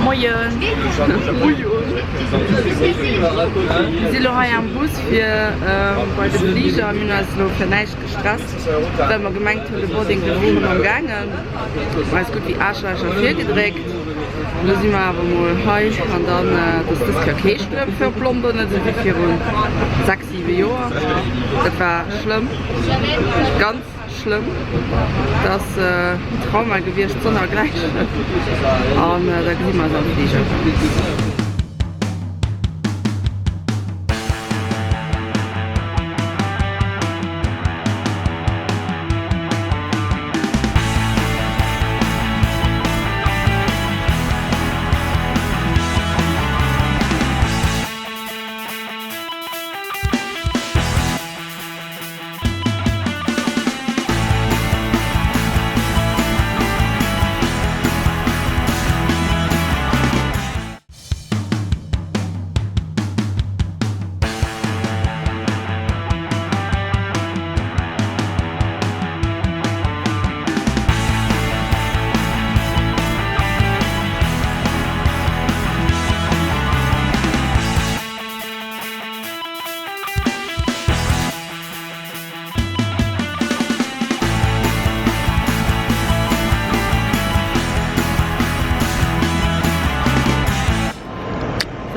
Moien! Mir si lo hei am Bus fir bei de Fliger. Mir hunn eis elo fir näischt gestresst, well mer gemengt hunn, de Boarding wier schonn am gaangen. Mer eis gutt wéi Aarschlächer virgedréckt. Elo si mer awer mol hei an dann ass dës Kéier kee Stuerm fir op London, net esou wéi virun 6, 7 Joer. Dat war schlëmm, ganz schlëmm. Dat ass en Trauma gewiescht sonnergläichen. An da gesi mer eis am Fliger.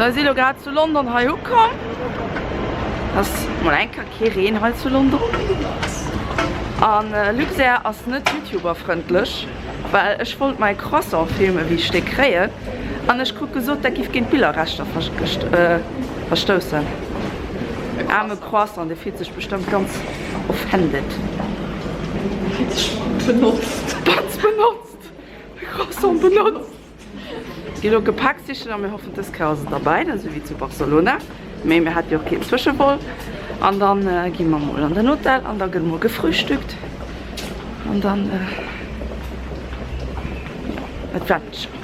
So, si lo grad zu London hei ukomm. Ass mol eng Kéier kee Reen hei zu London. An Luxair ass net youtuberfrëndlech, well ech wollt mäi Croissant filmen, wéi ech dee kréien. An ech krut gesot, dat giff géint d'Billerrechter verstoussen. Aarme Croissant, dee fillt sech bestëmmt ganz offended. Fillt sech benotzt. Ganz benotzt. De Croissant benotzt. Gi lo Gepäck sichen a mir hoffen dës Kéier ass et derbäi, net esou wéi zu Barcelona. Mee mir hate jo och keen Zwëschevol. An dann gi mer mol an den Hotel an da gëtt mol gefrühstückt an dann Adventure.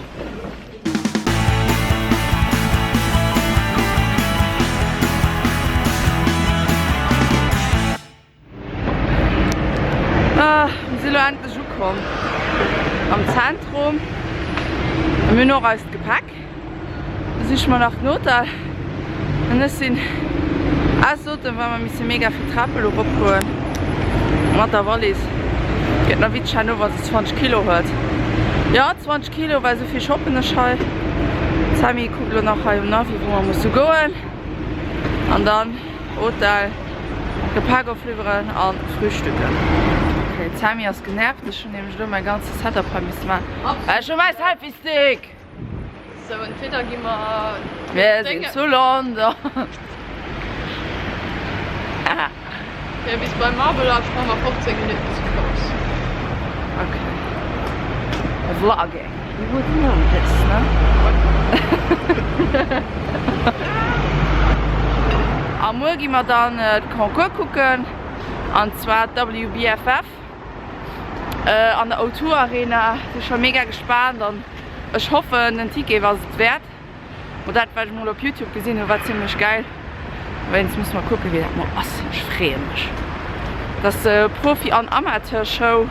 Ah, mir si lo endlech ukomm am Zentrum. A mir hunn och eist Gepäck. Da siche mer nach den Hotel. An ech sinn aus Otem, well mer misse mega vill Trap elo eropgoen mat der Wallis. Gëtt nach witzeg herno, wa se 20 Kilo huet. Jo, 20 Kilo, well esou vill shoppen ech hei. D'Sammy kuckt elo nach hei um Navi, wou mer musse goen. An dann. Hotel, Gepäck ofliwweren an frühstücken. Ok, d'Sammy ass genervt, ech hunn nämlech elo mäi ganze Setup hei misse maachen. Ech hu mäi Selfie Stick! Sou, entweder gi mer. Mir sinn zu London. Fir bis bei Marble Arch brauche mer 15 Minutten zu Fouss. Ok. Vlogging. You would know this, ne? A muer gi mer dann de Concours kucken, an zwar d'WBFF an der O2 Arena. Si scho mega gespaant an ech hoffen den Ticket ass et wäert. Ma dat wat ech mol op Youtube gesinn hunn war zimlech gäil. Wéinst musse mer kucken wéi dat mol ass. Ech freeë mech. Dat ass Profi an Amateur Show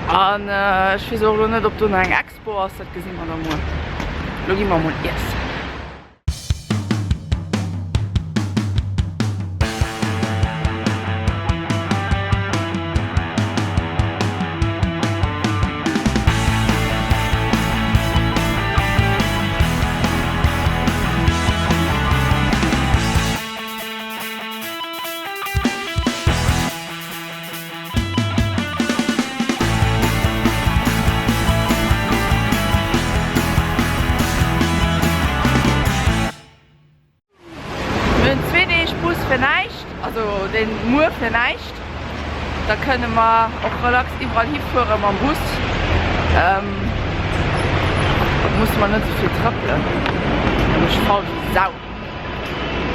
an ech weess och elo net ob do nach eng Expo ass, dat gesi mer da muer. Lo gi mer mol iessen. Mir hunn zwee Deeg Bus fir näischt, also deen muer fir näischt. Da kënne mer och relax iwwerall hifuere mam Bus. Musse mer net esou vill trëppelen. Ech faul wéi Sau.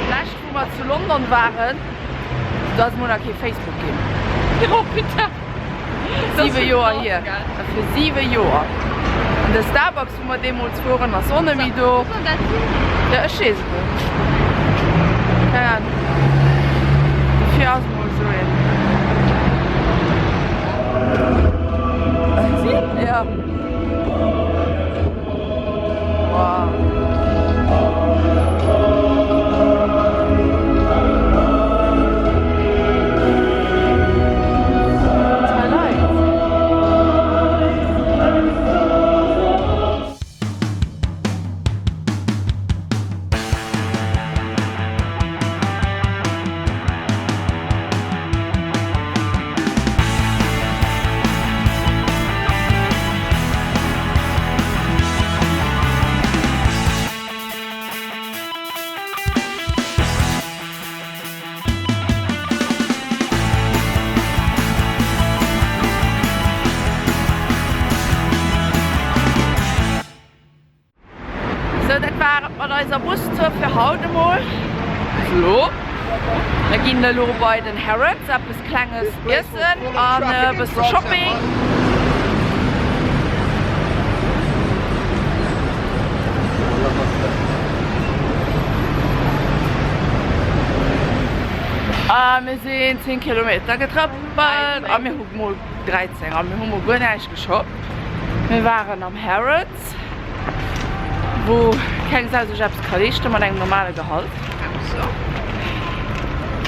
D'lescht wou mer zu London waren, do ass mol nach kee Facebook ginn. Oh putain! 7 Joer hier. Fir 7 Joer. An de Starbucks wou mer deemools woren ass och net méi do. Jo ech weess et net. Keng Ahnung. Dofir ass mol esou een. Ja. mat eiser Bustour fir haut emol. Elo. Mir ginn elo bei den Harrods eppes klenges iessen an e bësse Shopping. A mir sinn 10 Kilometer getrëppelt a mir hu mol 13 a mir hu mol guer näischt geshoppt. Mir waren am Harrods, wou keng Sau sech eppes ka leeschte mat engem normale Gehalt.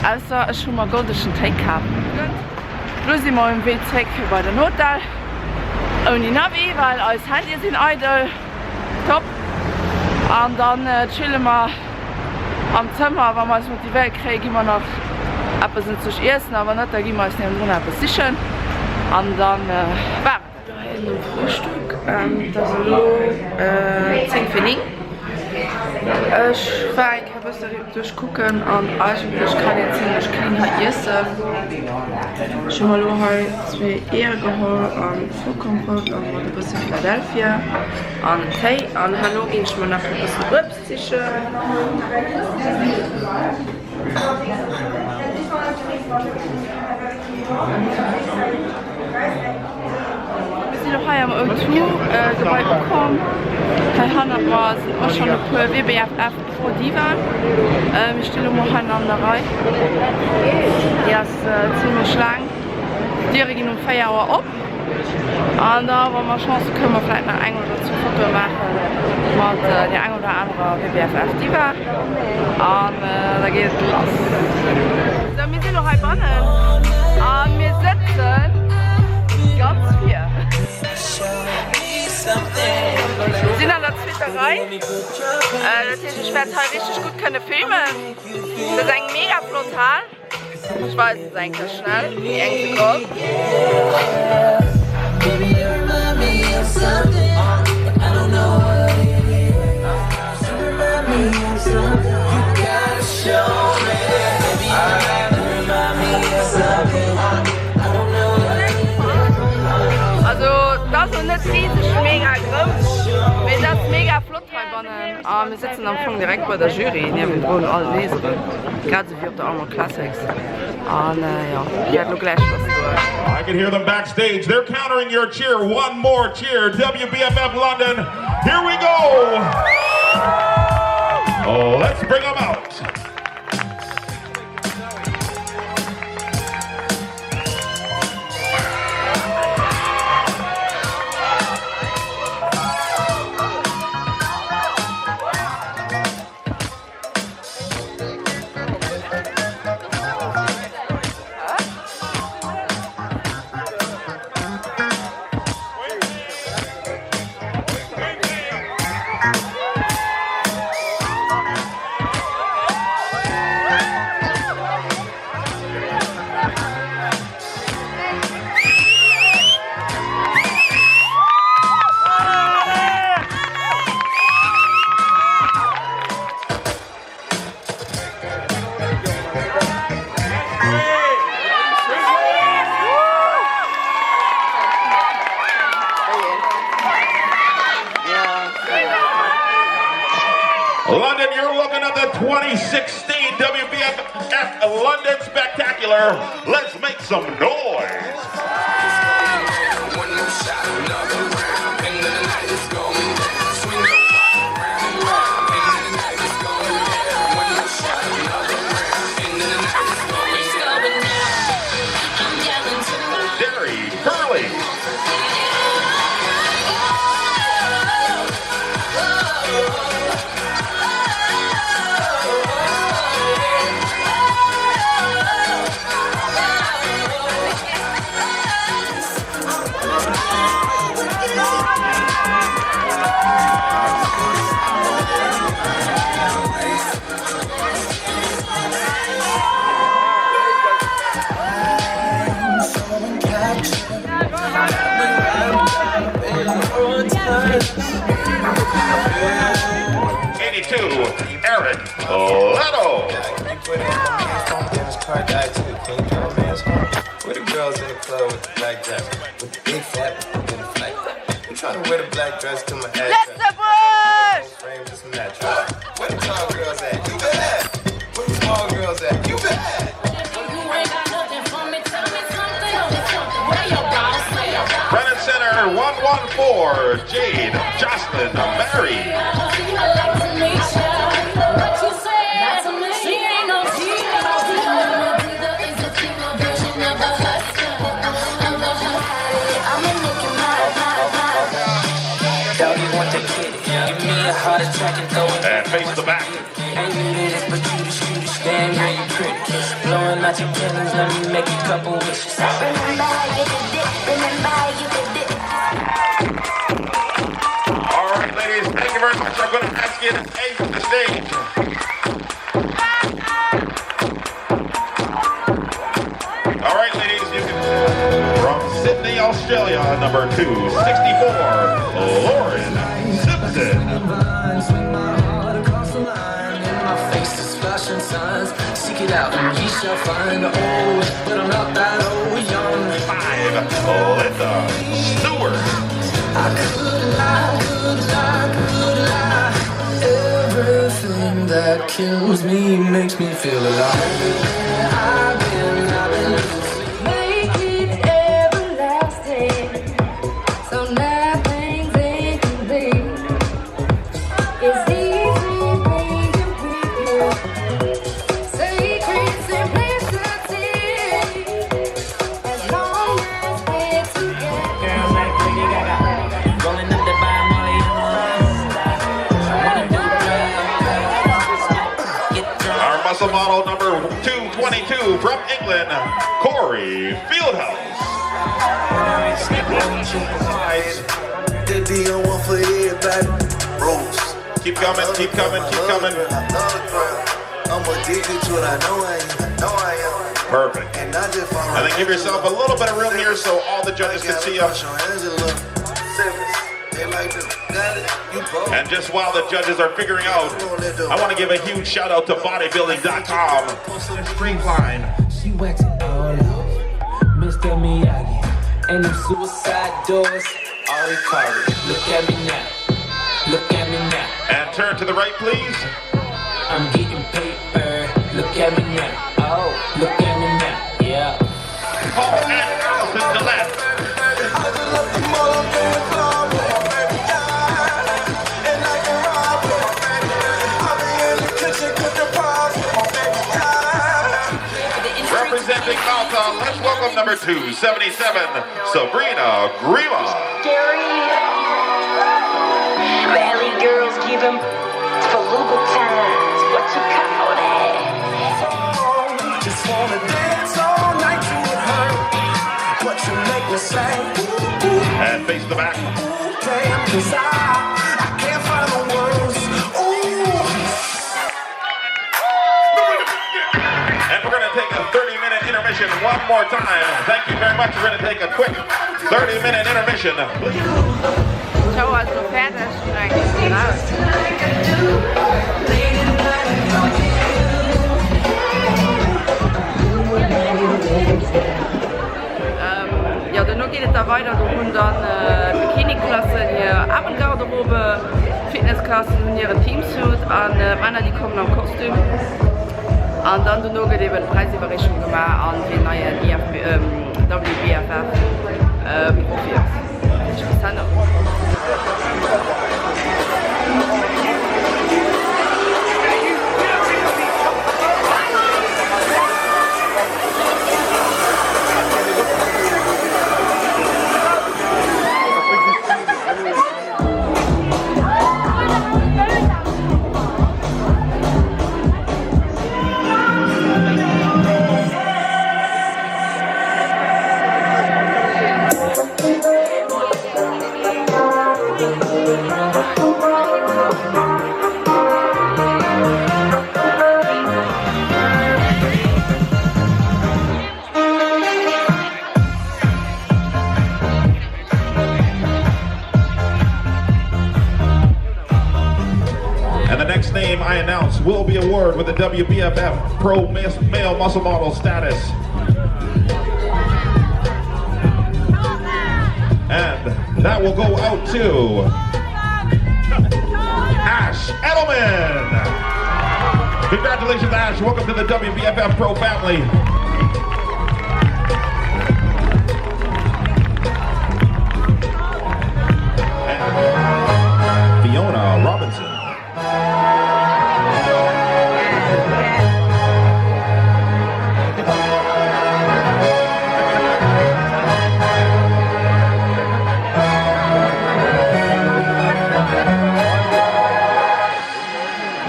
Ausser ech hu mer goldeschen Téi kaf. Lo si mer um Wee zréck fir bei den Hotel. Ouni Navi, well eis Handye sinn eidel. Top. An dann chille mer am Zëmmer. Wa mer eis motivéiert kréien, gi mer nach eppes enzeg iessen. A wann net, da gi mer eis niewendrun eppes sichen. An dann war et dat. Hei nom Frühstück. Et ass elo 10 vir 9. Ech war eng Kéier e bësse duerchkucken an eigentlech kann een zimlech clean hei iessen. Ech hu mer elo hei zwee Eeër geholl an Vollkornbrout an mat e bësse Philadelphia an en Téi an herno ginn ech mer nach e bëssen Uebst sichen. Mir sinn elo hei am O2 Gebai ukomm. Hei hannert mer sinn och schonn e puer WBFF Pro Divaen. Mir stinn elo mol hei an der Rei. Déi ass zimlech laang. D'Diere ginn um 4 Auer op. An da wa mer Chance hu kënne mer vläit nach eng oder zwou Fotoe maache mat där eng oder anerer WBFF Diva. An da geet et lass. Sou, mir sinn elo heibannen a mir sëtze ganz vir. Mir sinn an der zweeter Rei. Dat heescht ech wäert hei richteg gutt kënne filmen. Dat ass eng mega flott Hal. Ech weisen se eng Kéier schnell, déi eng Sekonn. Also et ass elo net riseg mega grouss, mee et ass mega flott heibannen a mir sëtzen am Fong direkt bei der Jury niewendrun all Leseren, grad esou wéi op der Armor Classics an jo, wäert elo gläich lass goen. I can hear them backstage, they're countering your cheer, one more cheer, WBFF London, here we go! Let's bring them out! London, you're looking at the 2016 WBFF London Spectacular. Let's make some noise. Derry Hurley. Eric Leto. Lëtzebuerg! frame just natural. Where the tall girls at? You bad. Where the small girls at? You bad. Front and center, 114, Jade Jocelyn Mary. And face the back. All right, ladies, thank you very much. I'm going to ask you to exit the stage. All right, ladies, you can. From Sydney, Australia, number 264, Lauren Simpson. Seek it out and ye shall find. Old, but I'm not that old, young. Five, Linda Stewart. I could lie, could lie, could lie. Everything that kills me makes me feel alive. I've been, I've been Make it everlasting, so nothing's incomplete. It's easy painting pictures, sacred simplicity. As long as we're together. Girls like Lady Gaga. Rolling up the by Molly, I'm a rasta. I wanna do drugs, get drunk. Our muscle model number 222 from England, Corey Fieldhouse. The DM one for everybody. Rose. Keep coming, keep coming, keep coming. I'm addicted to it. I know I am. I know I am. Perfect. And I just follow And then give yourself a little bit of room here so all the judges can see you. They like to got it. You both. And just while the judges are figuring out, I want to give a huge shout out to bodybuilding.com. Streamline. She wax it all off. Mr. Miyagi. And them suicide doors. Ari Kari. Look at me now. Look at me now. And turn to the right, please. I'm getting paper. Look at me now. Oh, look at me now. Yeah. Paul and Allison Gillette. Representing Malta, let's welcome number 277, Sabrina Grima. Valley girls give 'em for Louboutins. What you call that? Just wanna dance all night to it hurt. But you make me say, ooh, ooh, And face the back. ooh, damn, 'cause I can't find the words. Ooh. And we're going to take a 30-minute intermission one more time. Thank you very much. We're going to take a quick 30-minute intermission. D'Show ass elo fäerdeg, mir eng Kéier raus. Jo, dono geet et da weider, do hunn dann d'Bikini-Klassen hir Abendgarderobe, d'Fitnessklassen hunn hiren Teamsuit an d'Männer déi kommen am Kostüm. An dann dono gëtt eben d'Präisiwwerreechung gemaach an wien neien IFB, WBFF Profi ass. Bis herno. And the next name I announce will be awarded with the WBFF Pro Male Muscle Model status. And that will go out to Ash Ash Edelman. Congratulations, Ash. Welcome to the WBFF Pro family. And Fiona Robinson.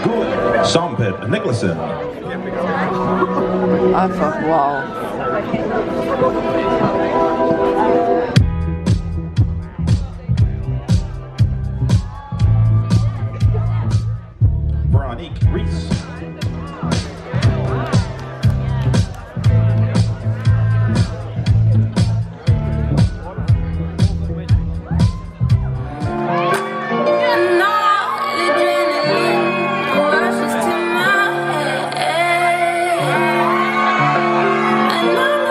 Good Sompet Nicholson. Einfach wow. Veronique Reese.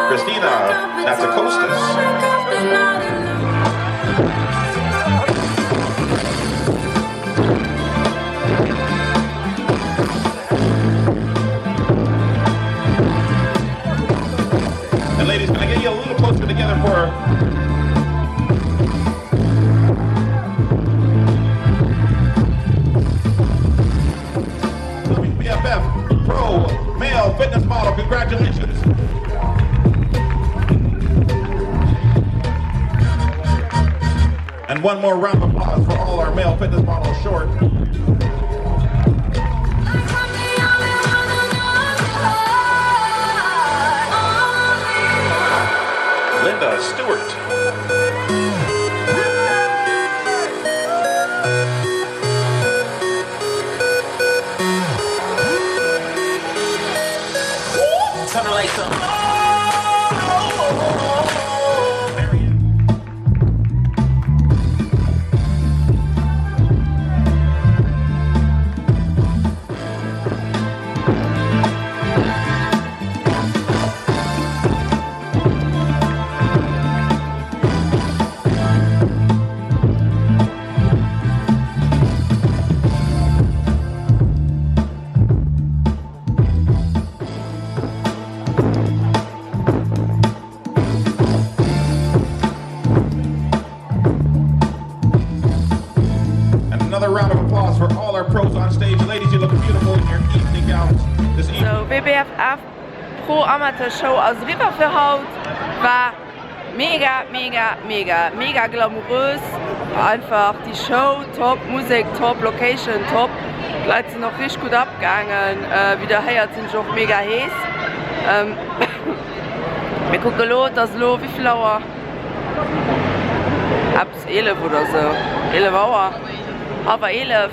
Christina Natsakostas. And ladies, can I get you a little closer together for WBFF Pro Male Fitness Model. Congratulations. And one more round of applause for all our male fitness models short. Linda Stewart. Turn the lights up. And another round of applause for all our pros on stage. Ladies, you look beautiful in your evening gowns this evening. Sou, WBFF Pro Amateur Show ass eriwwer fir haut. War mega, mega, mega, mega glamourös. Einfach déi Show top, Musek top, Location top. D'Leit sinn och richteg gutt abgaangen. Wéi der héiert sinn ech och mega hees. Mir kucke lo, et ass elo wéivill Auer? Eppes 11 oder sou, 11 Auer, hallwer 11,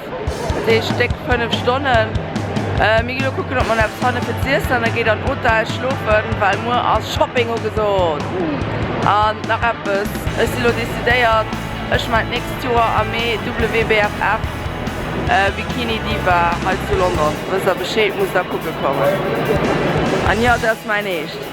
dat heescht déck 5 Stonnen. Mir gi lo kucken, ob mer nach eppes fanne fir z'iessen an da geet an d'Hotel schlofen, well muer ass Shopping ugesot. An nach eppes, ech si lo decidéiert, ech man d'nächst Joer am Mee WBFF Bikini Diva hei zu London. Wësst der Bescheed, musst der kucke kommen. An jo, dat ass mäin Eescht.